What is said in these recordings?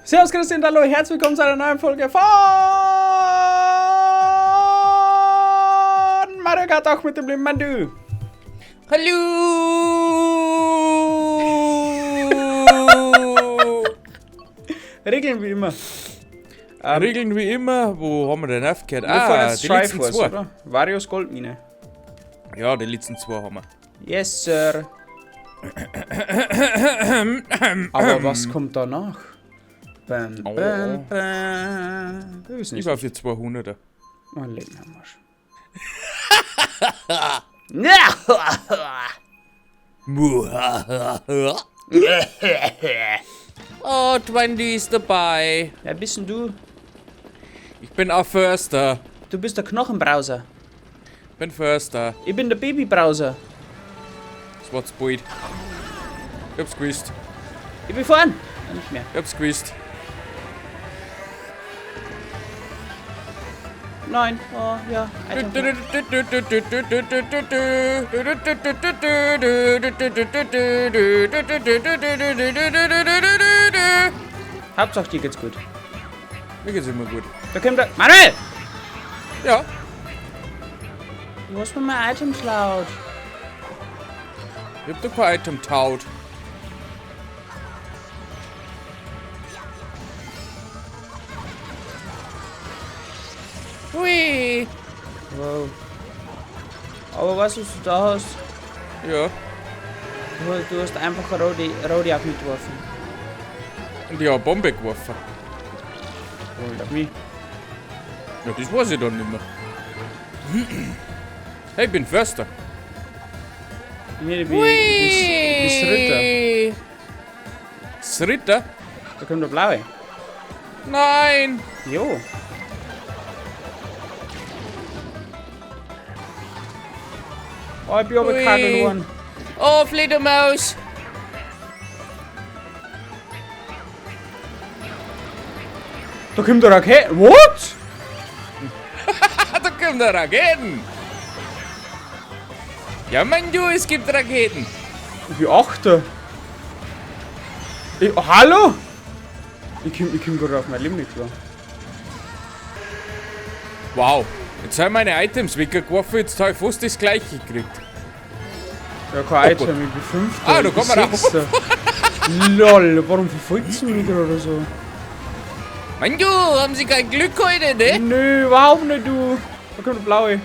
Servus, Christian, hallo, herzlich willkommen zu einer neuen Folge von Mario Kart, auch mit dem lieben Mandu. Hallo! Regeln wie immer. Regeln wie immer. Wo haben wir denn aufgehört? Wir fahren jetzt die letzten Triforce, zwei. oder? Varios Goldmine. Ja, die letzten zwei haben wir. Yes, Sir. Aber was kommt danach? Bam, Oh. bam, bam. Wir wissen Ich nicht. war für 200er. Oh, leck mir am Arsch. Oh, 20 ist dabei. Wer bist denn du? Ich bin auch Förster. Du bist der Knochenbrowser. Bin Förster. Ich bin der Babybrowser. Das war's bald. Ich hab's gewusst. Ich bin vorn. Ja, nicht mehr. Ich hab's gewusst. Nein. Oh, ja. Item. Hauptsache dir geht's gut. Mir geht's immer gut. Da kommt der... Manuel! Ja. Du hast mir mein Items laut. Ich hab da kein Item taut. Hui. Wow. Aber weißt du, was du da hast? Ja. Du hast einfach eine Rodi auf mich geworfen. Und ich hab eine Bombe geworfen. Und auf mich. Ja, das weiß ich dann nicht mehr. Hey, ich bin Förster. Nee, ich bin Ritter. Das Ritter? Da kommt der Blaue. Nein! Jo. Oh, ich bin runtergekagelt worden. Oh, Fledermaus! Da kommt der Rakete. What? Da kommen da Raketen! Ja, Mann, du, es gibt Raketen! Ich bin Achter. Ich, hallo? Ich komm gerade auf mein Leben nicht klar. Wow, jetzt haben meine Items weggeworfen, jetzt habe ich fast das gleiche gekriegt. Ja, kein Oh Item, Gott. ich bin Fünfter. Ah, da ich bin kommt man rauf. Sechster. Lol, warum verfolgt sie mich gerade so? Mann, du, haben sie kein Glück heute, ne? Nö, überhaupt nicht, du. Da kommt der Blaue.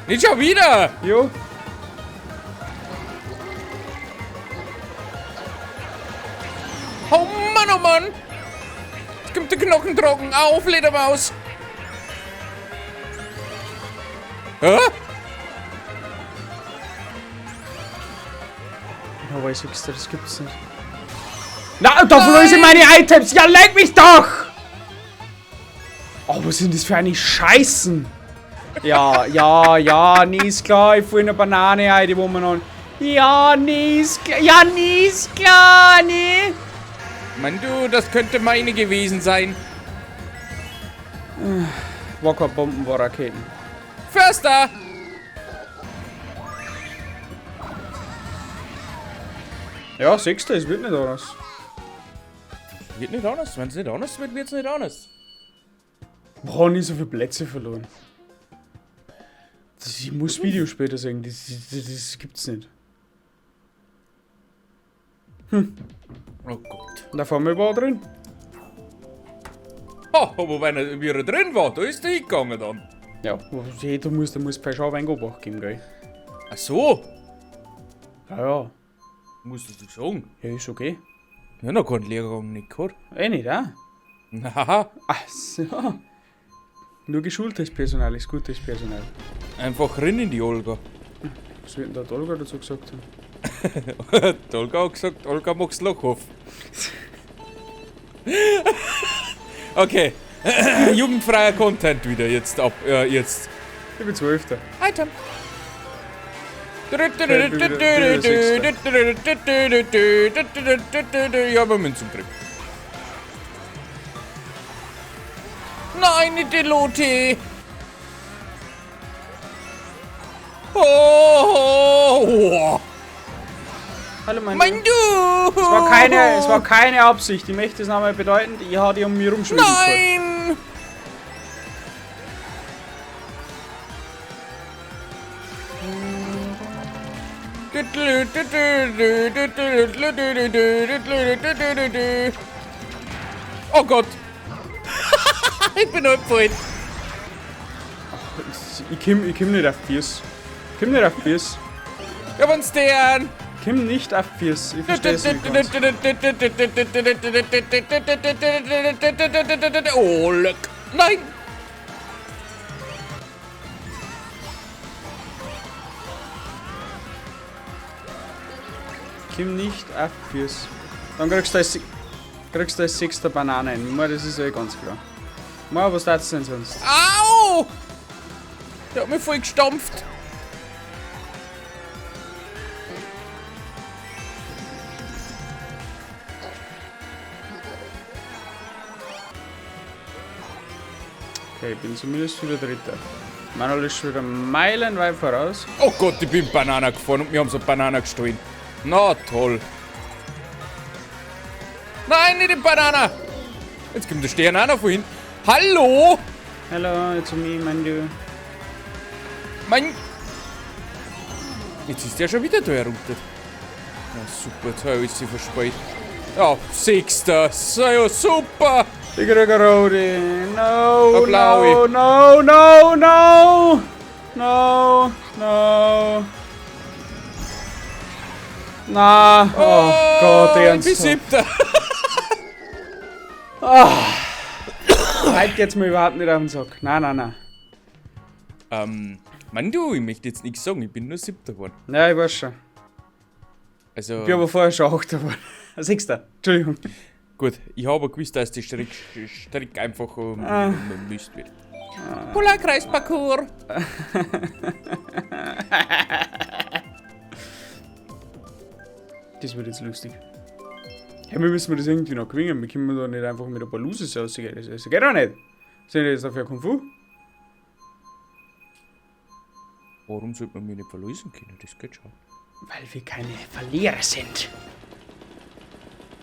Nicht schon wieder! Jo. Oh Mann, oh Mann! Jetzt kommt der Knochen trocken. Auf, Fledermaus! Hä? Aber ich Sechster, das gibt's nicht. Na, da verlöse ich meine Items! Ja, leck mich doch! Oh, was sind das für eine Scheißen? Ja, ja, ja, nie ist klar, ich fall in eine Banane ein, die wo man noch. Ja, nie ist klar, ja, nie ist klar, nee. Mann, du, das könnte meine gewesen sein. War keine Bomben, war Raketen. Förster! Ja, Sechster, es wird nicht anders. Wird nicht anders. Wenn es nicht anders wird, wird's nicht anders. Boah, nie so viele Plätze verloren. Das, ich muss Video später sehen, das gibt's nicht. Oh Gott. Da fahren wir überhaupt drin. Oh, aber wenn er wieder drin war, da ist der hingegangen dann. Ja, hey, da muss Peugeot ein Obacht geben, gell? Ach so. Ja, ja. Musst du das sagen? Ja, ist okay. Ja, noch keinen Lehrgang nicht gehabt. Eh nicht, ah? Na, Ach so. Nur geschultes Personal ist gutes Personal. einfach rein in die Olga. Was wird denn da die Olga dazu gesagt haben? Die Olga hat gesagt, Olga mag's Loch auf. Okay. Jugendfreier Content wieder jetzt ab. Jetzt. Ich bin 12. Item. Ich habe Münzen gekriegt. Nein, nicht die Lotte. Oh, oh, oh. Hallo, mein Mein Du! Es war keine Absicht. Ich möchte es nochmal bedeuten, ich habe die um mich rumschwimmen. Nein! Oh Gott! Ich bin halb voll. Ich komm nicht auf Füße. Ich komm nicht auf Füße. Ja, wenn's der. Ich komm nicht auf Füße. Ich versteh's nicht ganz. Oh, leck. Nein! Ich komm nicht auf Füße. Dann kriegst du als sechster Banane ein. Das ist eh ganz klar. Ma, was darfst du denn sonst? Au! Der hat mich voll gestampft. Okay, ich bin zumindest wieder Dritter. Manuel ist schon wieder meilenweit voraus. Oh Gott, ich bin Banana gefahren und wir haben so eine Banane gestohlen. Na toll. Nein, nicht die Banana! Jetzt kommt der Stern auch noch vorhin. Hallo! Hallo, it's me, mein Du. Mein. Jetzt ist der schon wieder da herunter. Na super, jetzt habe ich sie verspielt. Ja, Sechster. So, ja, super! Ich krieg eine rote. No, blaue. No, no, no, no! No, no. Na, oh, Gott, ernsthaft. Ich bin Siebter. Oh. Heute geht's mir überhaupt nicht auf den Sack. Nein, nein, nein. Mann, du, ich möchte jetzt nichts sagen, ich bin nur Siebter geworden. Ja, ich weiß schon. Also, ich bin aber vorher schon Achter geworden. Sechster, Entschuldigung. Gut, ich habe aber gewusst, dass die Strick einfach Mist wird. Polarkreis-Parcours! Das wird jetzt lustig. Ja, wir müssen das irgendwie noch gewinnen. Wir können da nicht einfach mit ein paar Loses rausgehen. Das geht doch nicht. Sind die jetzt dafür Kung Fu? Warum sollte man mich nicht verlösen können? Das geht schon. Weil wir keine Verlierer sind.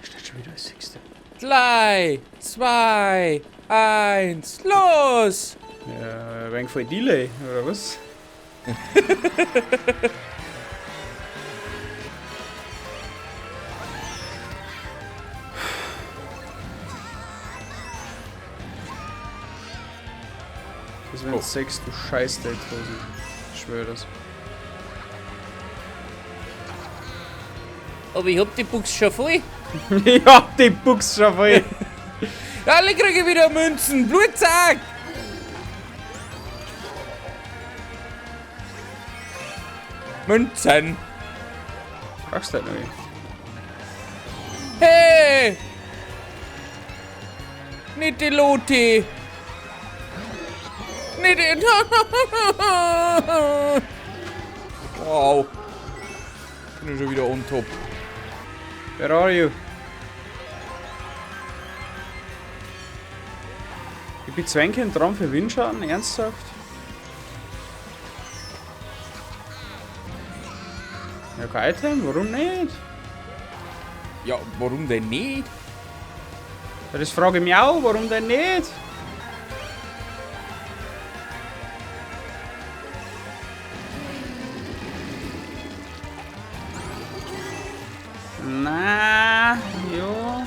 Steht schon wieder als Sechster. 3, 2, 1, los! Ja, ein wenig voll Delay, oder was? Das wären 6, du scheiß Deckdosen. Ich schwöre das. Aber ich hab die Buchs schon voll. Ich hab die Buchs schon voll. Alle kriegen wieder Münzen. Blutsack! Münzen. Brauchst du halt noch nicht. Hey! Nicht die Loti! Nicht die... Wow. Bin ich schon wieder on top. Where are you? Ich bin zwängend dran für Windschaden, ernsthaft? Ja, kein Item, warum nicht? Ja, warum denn nicht? Ja, das frage ich mich auch, warum denn nicht? Na, jo.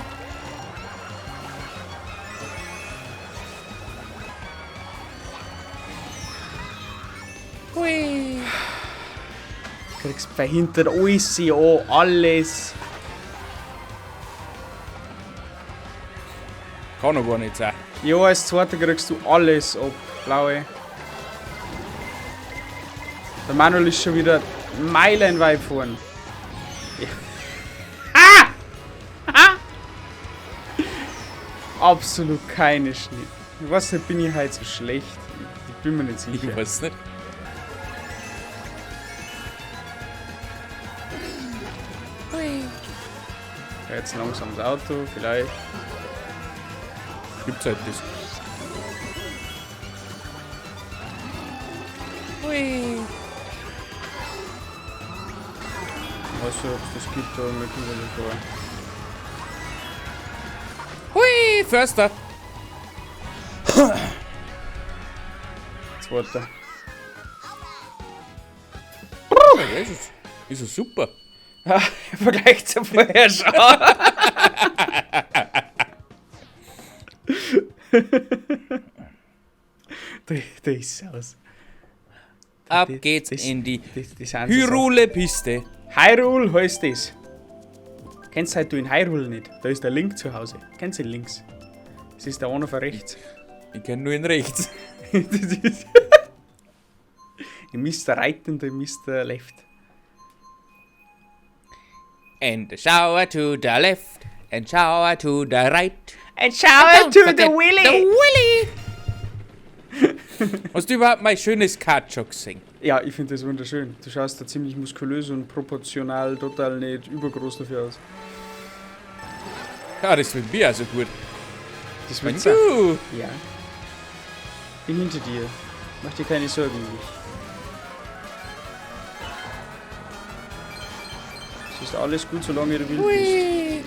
Hui. Kriegst verhindert alles an, alles. Kann doch gar nicht sein. Ja, als Zweiter kriegst du alles ab, blaue. Der Manuel ist schon wieder meilenweit vorn. Ja. Ah! Ah! Absolut keine Schnitt. Ich weiß nicht, bin ich heute so schlecht? Ich bin mir nicht sicher. Ich weiß nicht. Ja, jetzt langsam das Auto, vielleicht. Gibt's halt das. Hui. Weiß nicht, ob es das gibt, aber mir kommt das nicht vor. Hui, Förster. Zweiter. Ja, ist es super. Ja, im Vergleich zur Vorherschau. Da ist aus. Ab geht's in die Hyrule-Piste. Hyrule heißt das. Kennst halt du in Hyrule nicht? Da ist der Link zu Hause. Kennst du den links? Das ist der einer von rechts. Ich kenn nur ihn rechts. Im Mr. Right und im Mr. Left. And shower to the left, and shower to the right. And shower to the Willy! The Willy! Hast du überhaupt mein schönes Kart schon gesehen? Ja, ich finde das wunderschön. Du schaust da ziemlich muskulös und proportional total nicht übergroß dafür aus. Ja, das wird mir also gut. Das wird du. Ja. Bin hinter dir. Mach dir keine Sorgen um mich. Es ist alles gut, solange du wild bist.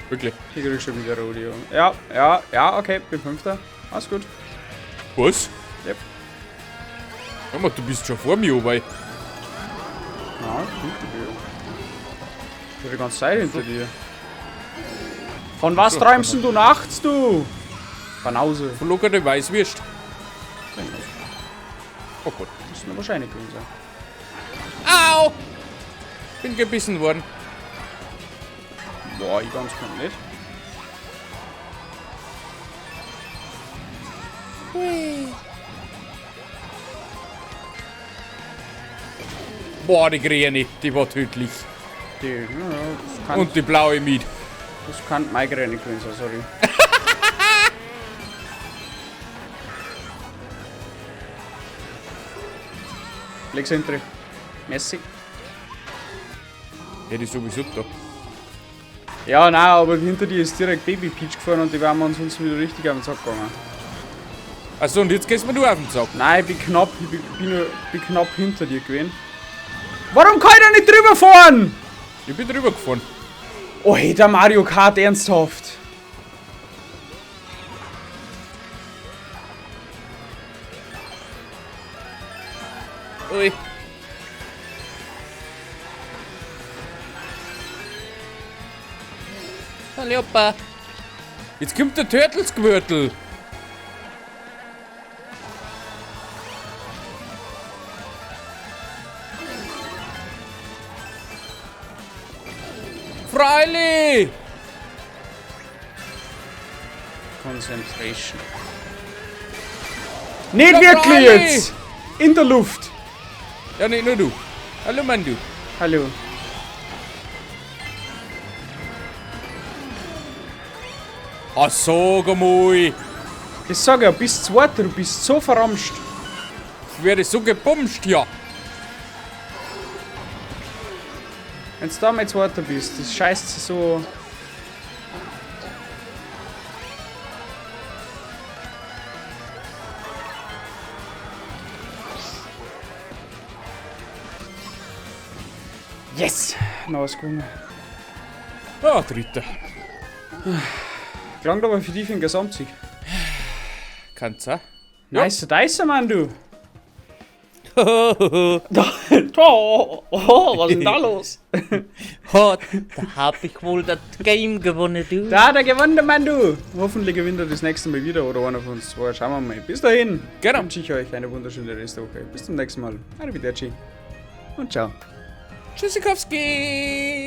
Wirklich? Ich krieg schon wieder Rodeo. Ja, ja, ja, okay, bin Fünfter. Alles gut. Was? Yep. Ja, du bist schon vor mir, wobei. Ja, ich bin hinter dir. Ich bin die ganze Zeit hinter dir. Von was träumst denn du nachts, du? Banause. Von locker der Weißwürst. Oh Gott. Das ist mir wahrscheinlich gewesen sein. Au! Bin gebissen worden. Boah, ich ganz knapp nicht. Hui. Boah, die Gräne, die war tödlich. Die, ja, das kann, Und die blaue mit. Das kann meine Gräne gewesen sein, sorry. Leg's hinter. Messi. Ja, die ist sowieso da. Ja, nein, aber hinter dir ist direkt Baby Peach gefahren und die wären wir ansonsten wieder richtig auf den Sack gegangen. Achso, und jetzt gehst du mir nur auf den Sack. Nein, ich bin knapp, ich bin knapp hinter dir gewesen. Warum kann ich da nicht drüber fahren? Ich bin drüber gefahren. Oh, hey, der Mario Kart, ernsthaft. Ui. Hallo, Opa. Jetzt kommt der Turtles-Gwürtel. Freilich! Concentration. Nicht Ja, wirklich freilich! jetzt! In der Luft! Ja, nicht nur du. Hallo, Mann, du. Hallo. Ach, sag einmal. Das sag ich ja, bist Zweiter, du bist so verramscht. Ich werde so gebumst, ja. Wenn du da mal Zweiter bist, das scheißt sich so. Yes! Noch was gewonnen. Ah, Dritter. Klangt aber für dich für den Gesamtsieg. Kannst du? Nice, Dicer, Mann, du! Oh, oh, was ist denn da los? Oh, da hab ich wohl das Game gewonnen, du. Da hat er gewonnen, der Mann, du! Hoffentlich gewinnt er das nächste Mal wieder oder einer von uns zwei. Schauen wir mal. Bis dahin Genau. wünsche ich euch eine wunderschöne Restwoche. Bis zum nächsten Mal. Arrivederci und ciao. Tschüssikowski!